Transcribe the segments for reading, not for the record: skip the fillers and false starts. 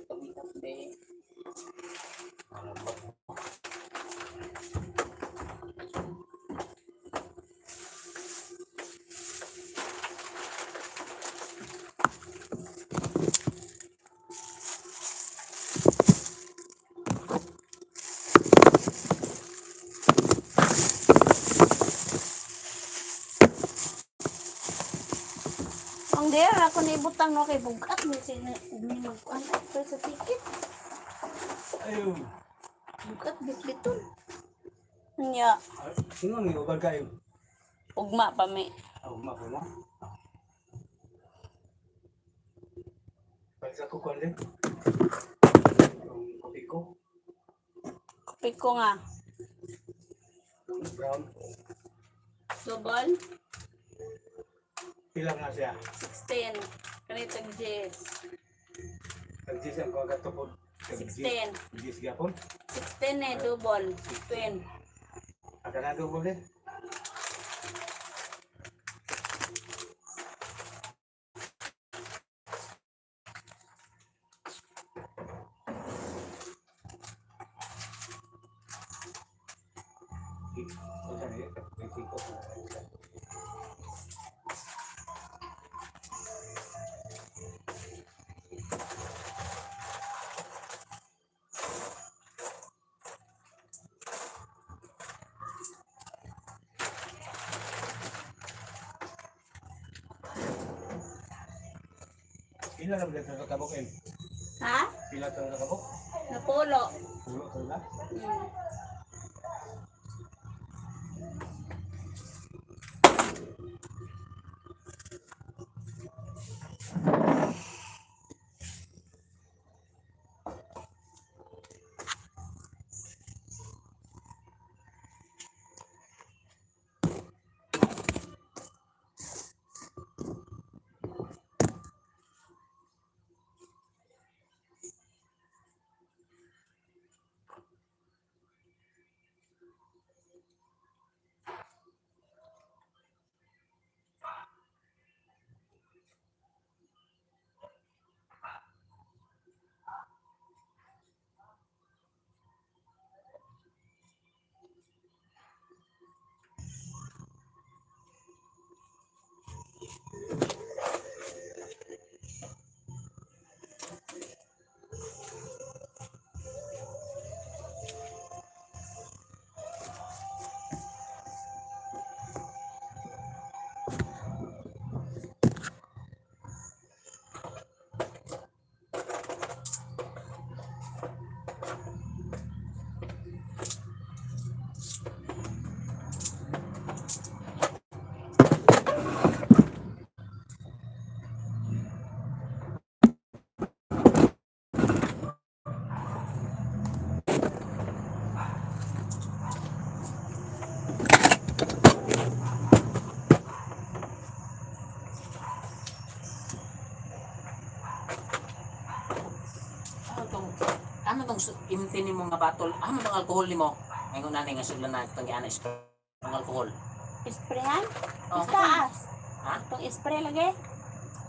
Pag-update. Ano ba? Ang dera ako ni ibutang no kay bugat ni si ni magkuan ay sa ticket. Ayun. Bugat bitbiton. Nya, Sino ni ubal kayo? ugma pa mi. Ako ma ko mo. Balik ako kuan din. Yung kopi ko, Kopi ko nga. yung brown. Double Pila nga siya. 16. Kanitag Jess. Tag-gis ang kuan katupod. 16. Gis gyapon. 16 eh, double. Twin. Aka na double din. Pila na ba ito kabok eh? Ha? Pila ito nakabok? Napulo. Pulo ito na? Empty nimo nga bottle. Ah, mo alcohol nimo. Ngayon na nga sila na itong giana spray ang alcohol. Sprayhan? Oh. Sa taas. Ha? Itong spray lagi.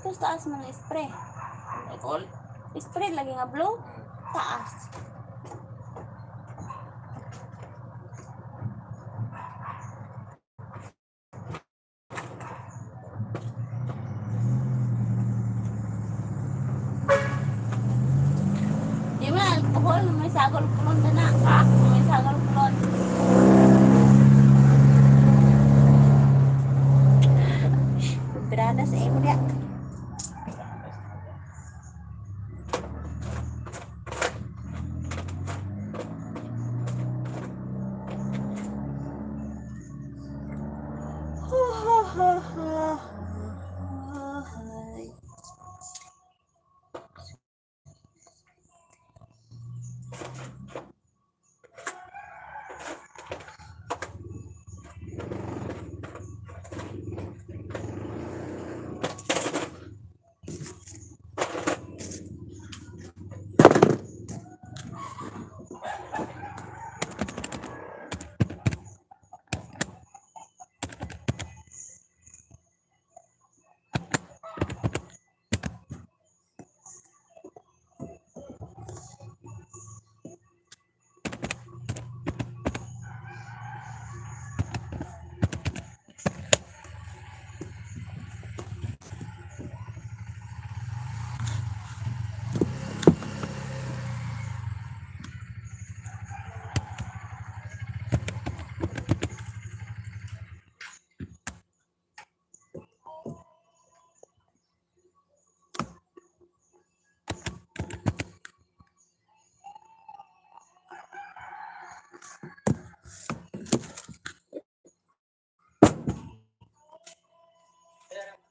Ito sa taas mga spray. Alcohol? Spray lagi nga blue. Taas. Di ba alcohol may sagol kulon na na. Ha? May sagol kulon. Berada sa imo dia.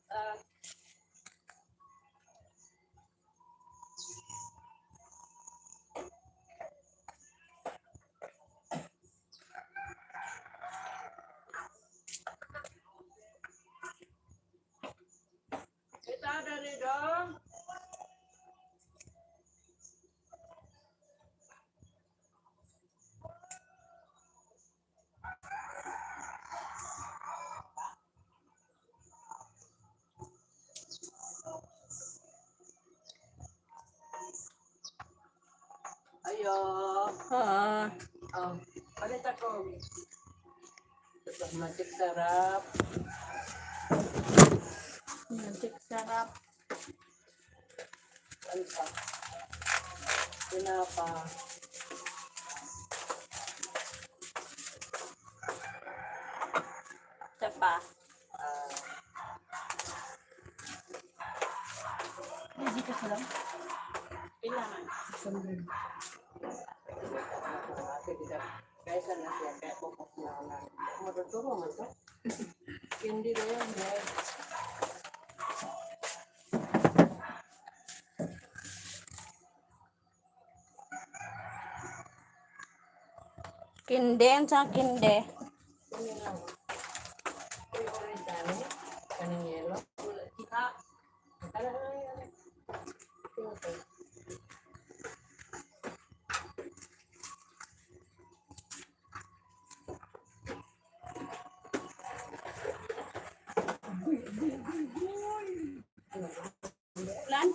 Ay. Ayo. Ah, Oh, palit ako. Magic sarap. magic sarap. Ano pa? Tinapa. Isa pa. Ah, Pila man. Kaysa na siya, kaya bukas na lang. Matuturo man to. Hindi na yun, guys. Kinde, ang sa kinde. Ano lang? Uy, orange ano? Kaning yellow? Wala. Ano, ano, ano? Okay. Ulan?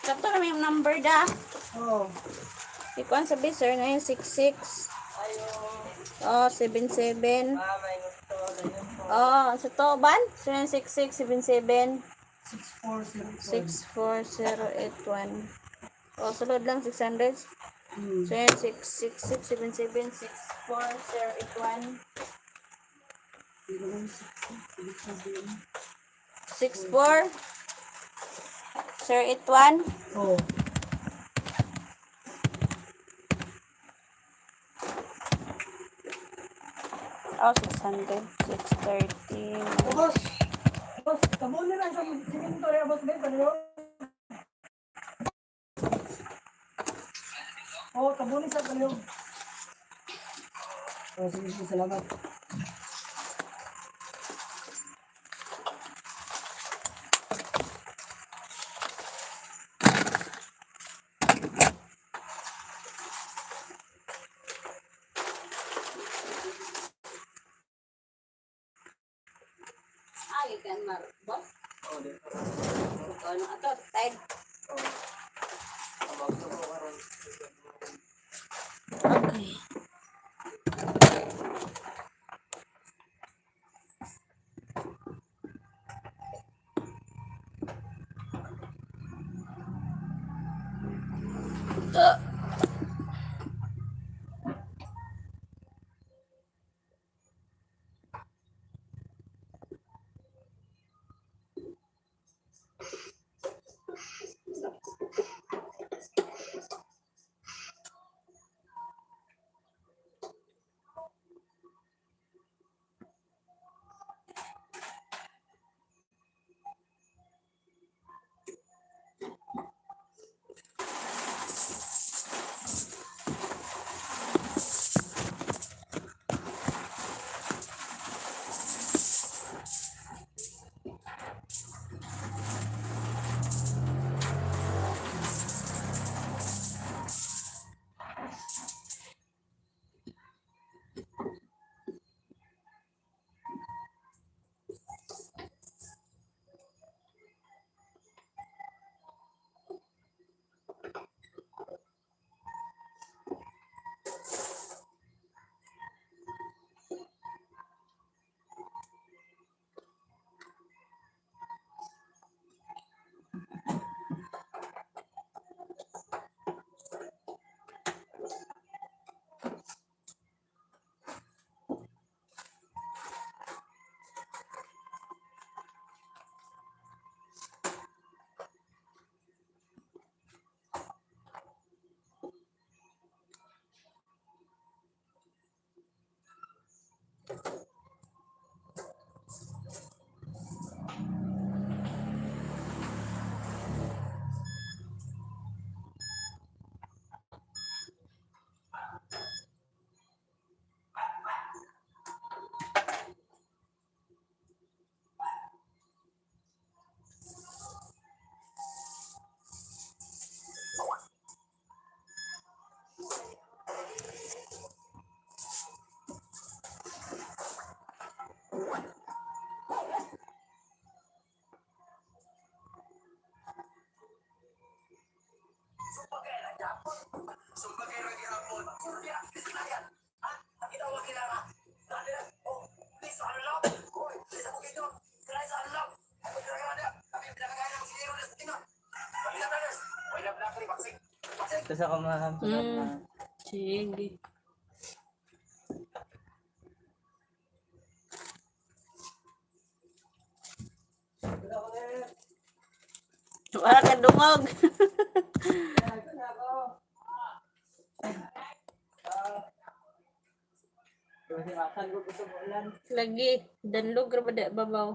Kato na may number da. Oh. Ikuan sa sir ngayon 66. Ayo. Oh, 77. Ah, may gusto. Ganyan po. Oh, sa to ban? 76677 640. 64081. Oh, sulod lang 600. 76677 64081. 64 081. Oh. Oh, 600 630. Ubos. Boss, tabunin lang sa siminto rin, boss, bay, paliw. Oo, tabunin sa paliw. Oh, sige, sige, salamat. Ay, kan mar, boss. Ano ato, tag. Okay. Tapos ako, ma'am. Mm. Sige. Wala ka dungog. Lagi, danlog ra ba da babaw?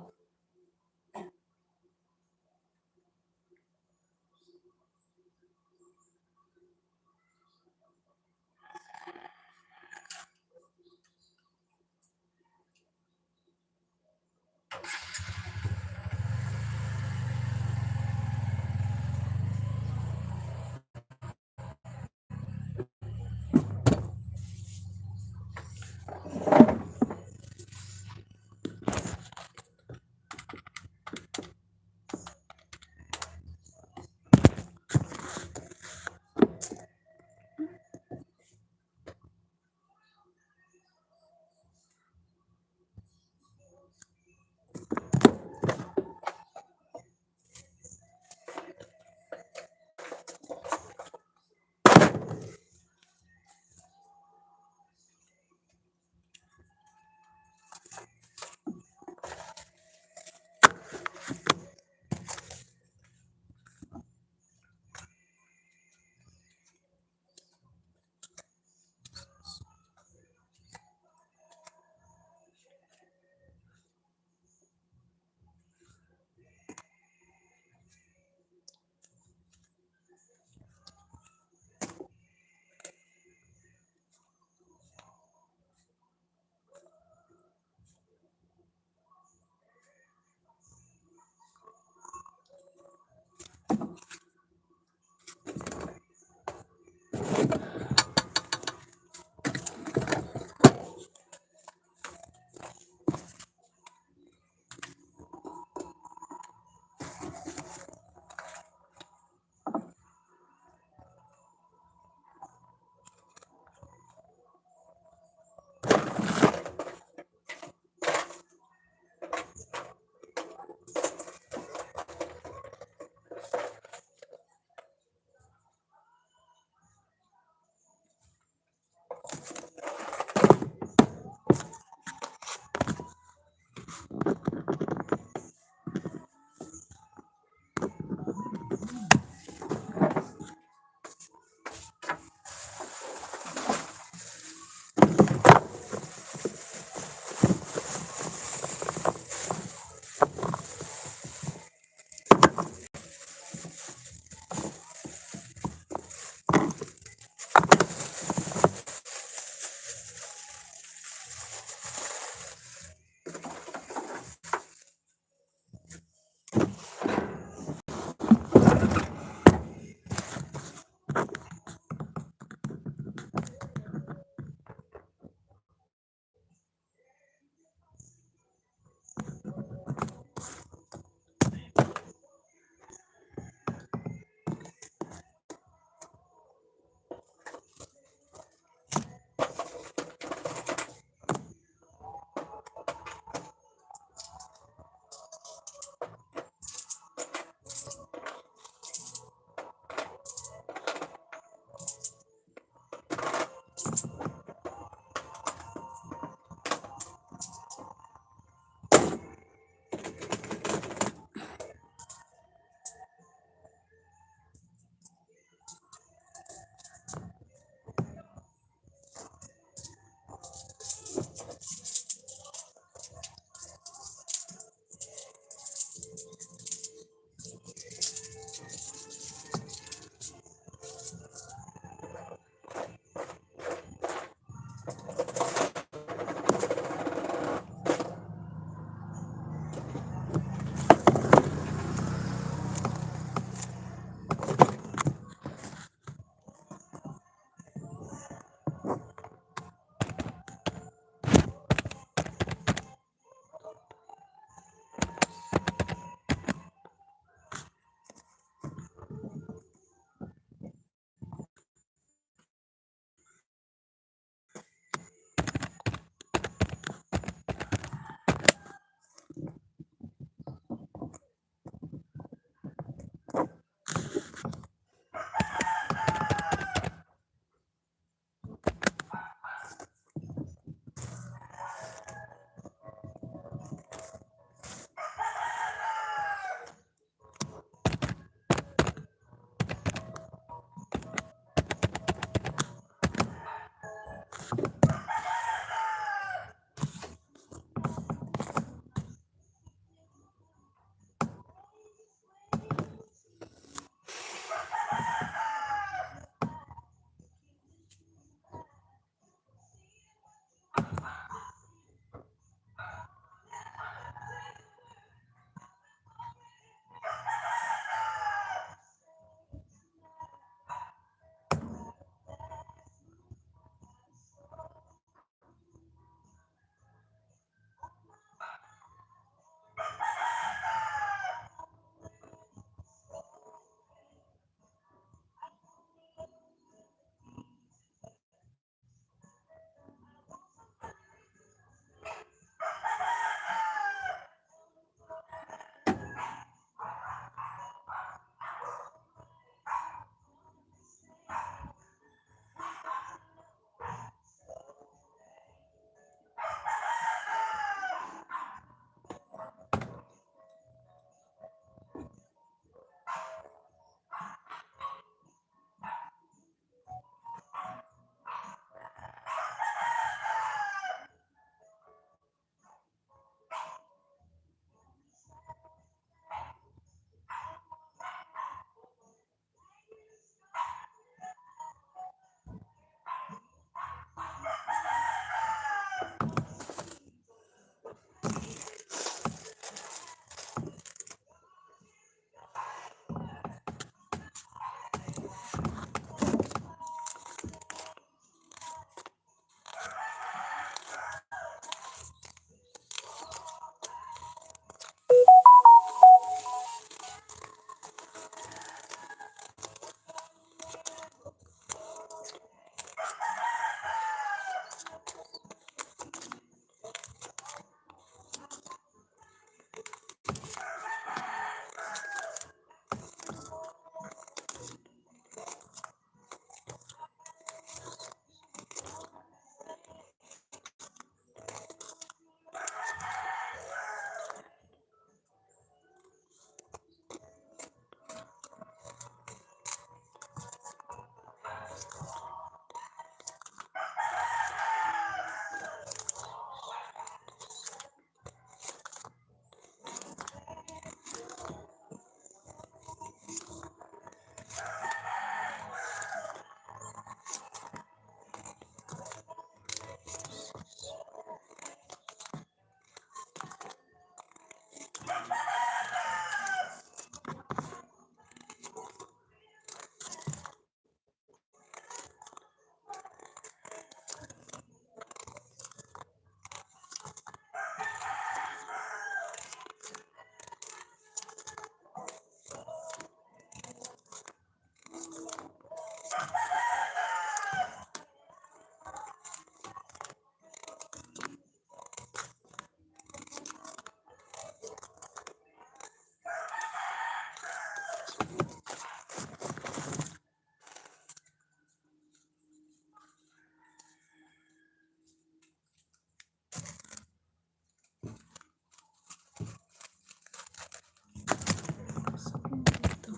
72.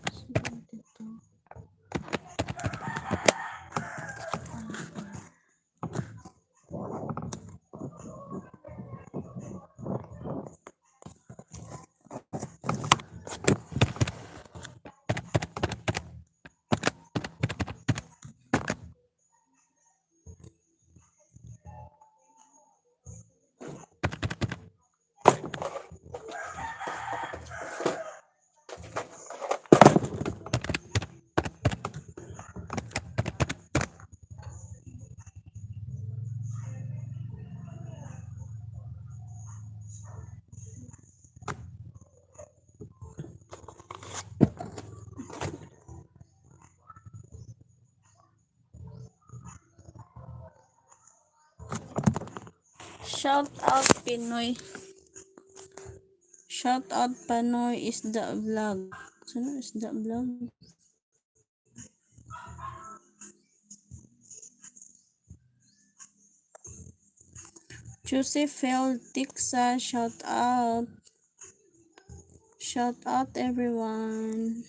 72. Shout out Pinoy. Shout out Pinoy is the vlog. Sino is the vlog? Josephine Tixa, shout out. Shout out everyone.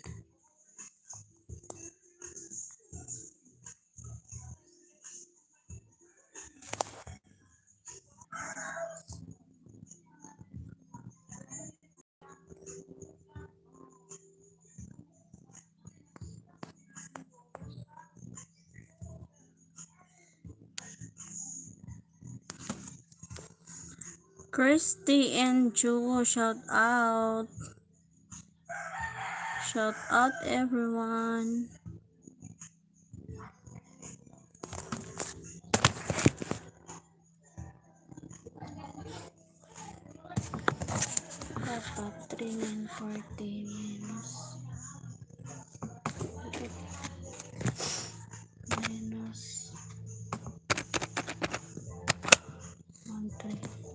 Christy and Joe, shout out. Shout out everyone. Dapat 3940 minus 13.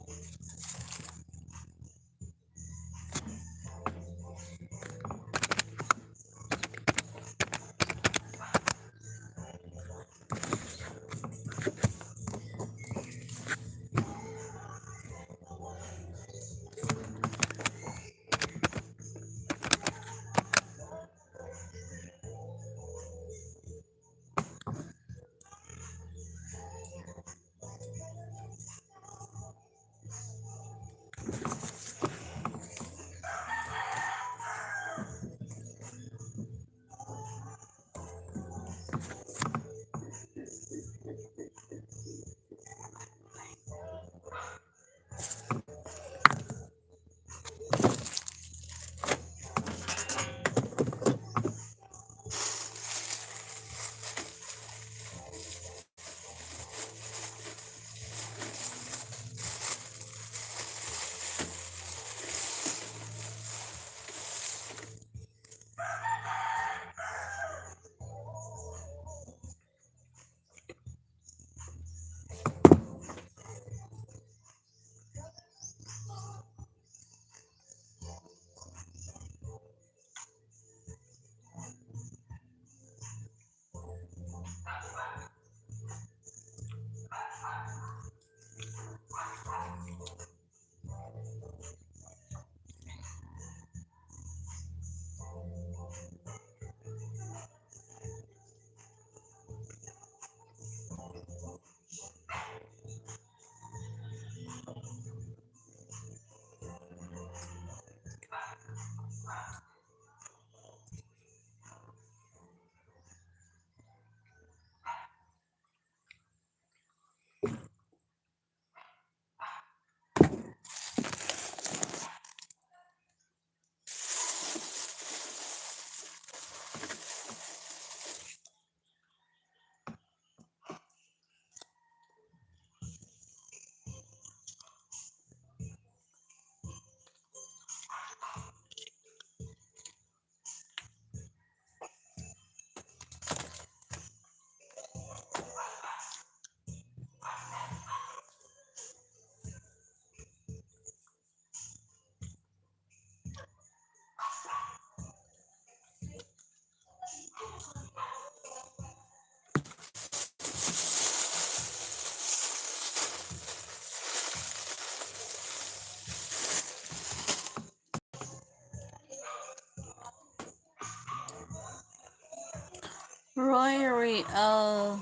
Roy Real.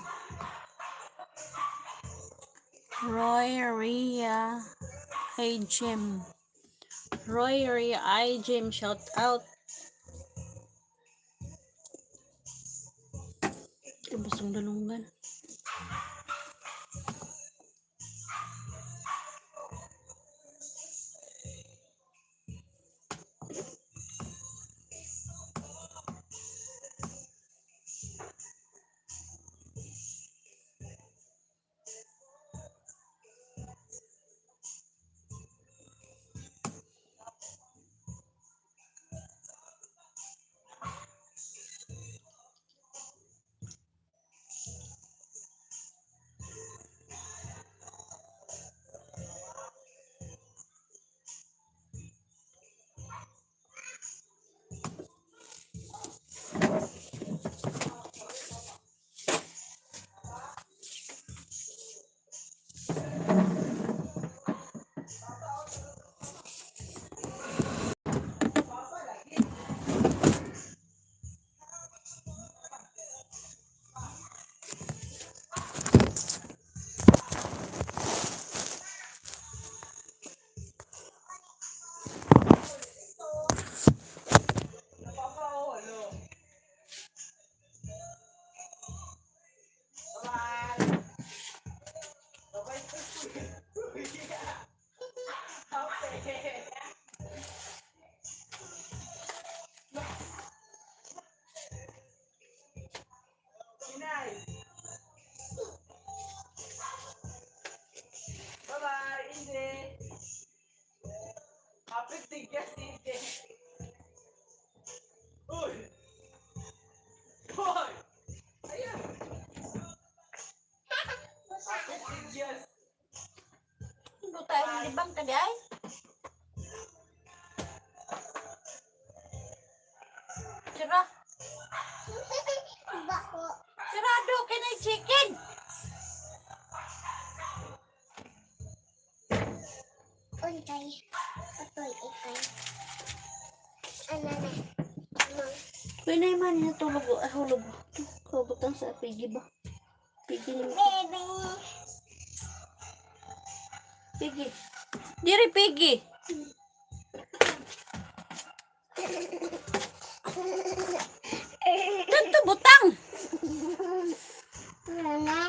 Roy Ria. Hey Jim. Roy Ria I Jim, shout out. Ubos ang dalungan. Bye-bye, Indy. Happy tigas, Indy. Uy! Hoy! Ayan! Happy tigas. Buta ang libang ka di ay. Sira. Sirado kay chicken. Untay. Atoy, ikay. Ano na? Mang. Pinay man natulog ay hulog. Kabutan sa pigi ba? Pigi ni Baby. Pigi. Diri pigi. Tanto butang. Ano na?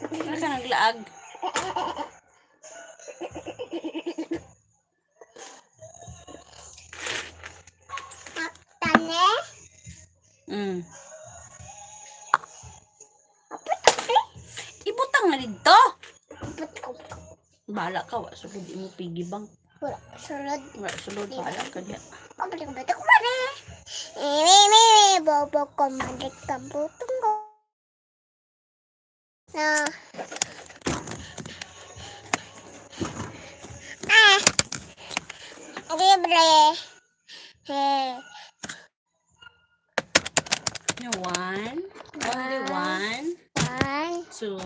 Ano ka naglaag? Tane? Ibutang na dito. Put ko. Bahala ka wa sulod imo pigi bang. Wala. Sulod. Wa sulod bahala ka diya. Pabalik ko ko mare. Mi mi mi bobo ko malik kamputong ko. Na. Ah. Libre. Hey. One, only one, One, two,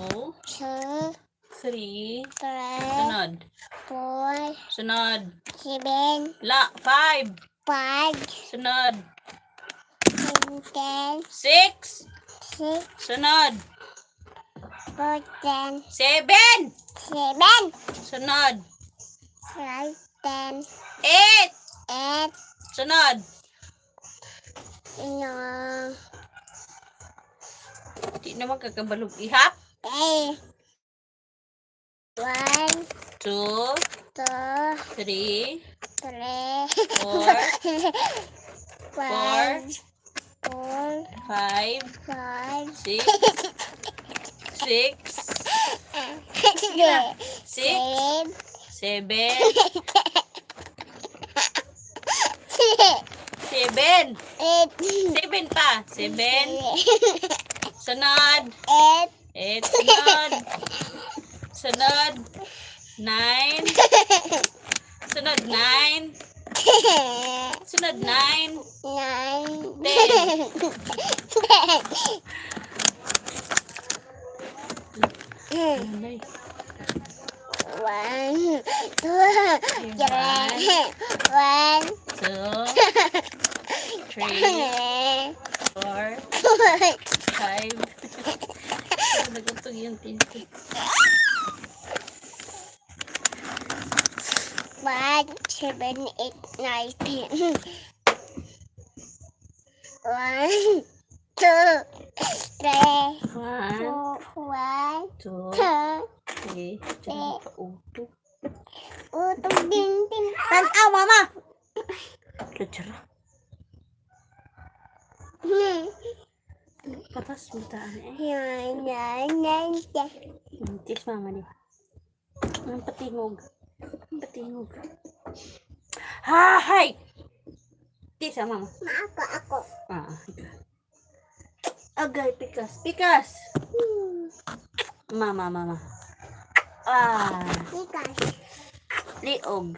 two, three. three, Sunod. four, Sunod. seven, La, five. five, Sunod. 10, Six. 6, Sunod. 4, 10, Seven. 7, Sunod. 5, 10, Eight. 8, Sunod. 9, Di naman kakabalog ihap. 10, 1, Two, 2, three, 3, four, 5, 4, five, 5, six, six, six, 7, seven, seven, 8, seven pa, seven, sunod, 8, eight, sunod, sunod, nine, sunod, nine, sunod, nine, 9, 10. 10. Anay. 1, 2, 3, 1, 2, Two, three, four, five. Nagutog yung tinti. 1, 7, 8, 9, 10. 1, 2, 3, One, 4, 1, two, 2, three. Diyan pa uto. Utog din din. Tanaw, mama! Lechera. Patas mo taan eh. 9, 9, 9, 10. Tis mama ni. Ang patingog. Ang patingog. Hahay! Tis ah, mama. Maako ako. Ah. Agay, pikas. Pikas! Mama, mama. Ah, Ikas. liog.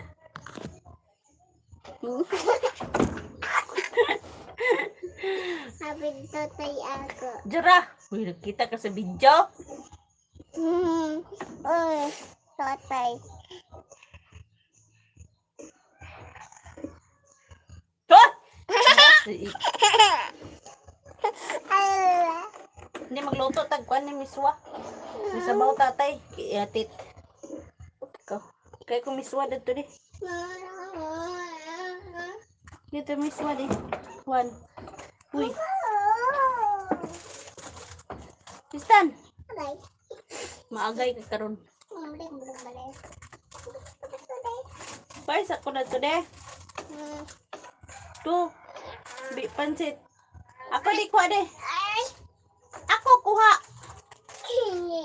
Sabi tatay ako. Jura! Uy, nakita ka sa video. Uy, tatay. Huh? Ala. Hindi magluto tag kuan ni miswa. Misabaw tatay. Iatit. Ikaw. Kay ko miswa dito di. Dito miswa di. One. Uy. Tristan. Aray. Maagay ka karon. Parsa ko na to de. Two. Bi pansit. Ako di kuha de. Ay. Ako kuha. Kini.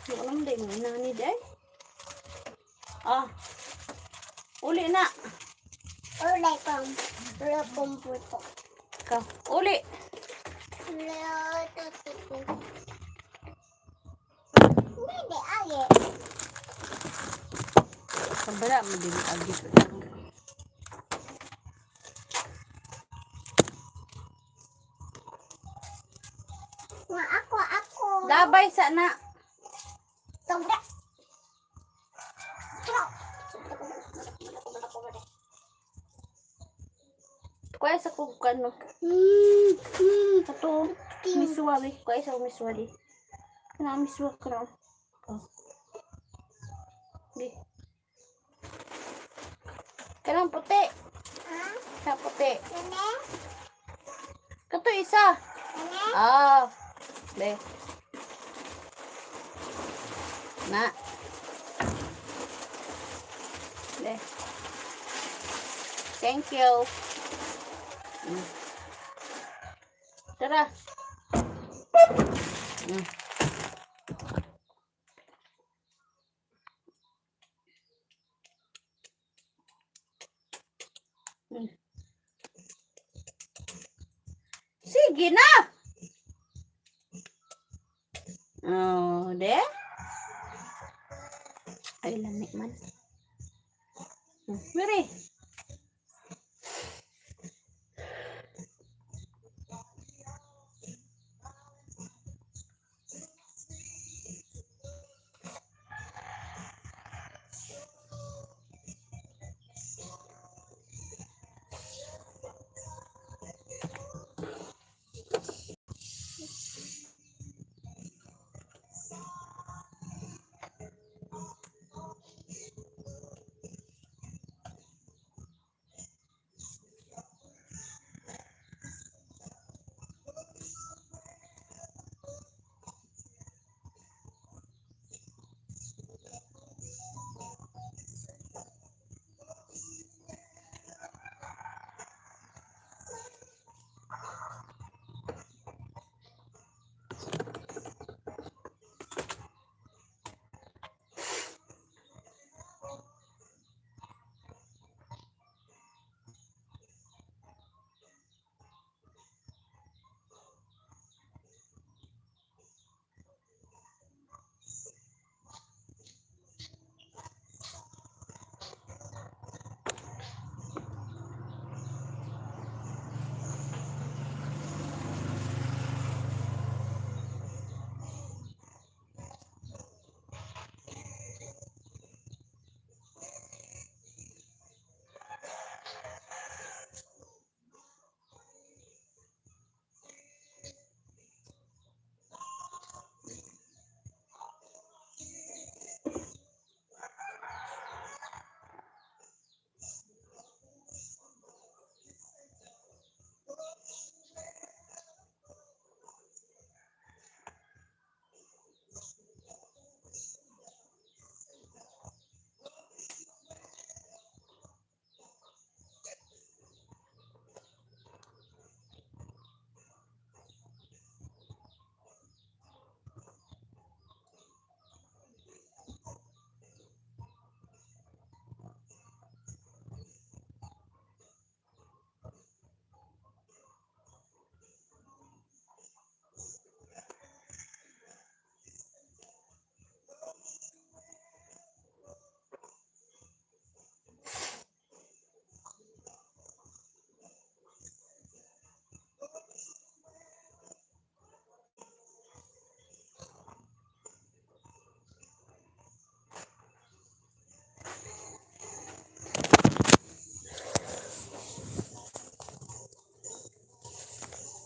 Di ko naman di mo nani di ay. Ah. Uli na. Ulay pang. Ulay pang puto. Ikaw. Uli. Ulay tuto. Hindi, ay. Kabala mo din agi ko. Nga ako, ako. Dabay sa na. Tungga. Kuya sa kog kano. Ato. Miswa we. Kuya sa miswa di. Kana miswa ka na. Oh. Di. Kanang puti. Ha? Sa puti. Nene? Kato isa. Nene? Ah. De. Na. De. Thank you. Tara. Sige na. Oh, de. Ay, lamig man. Miri.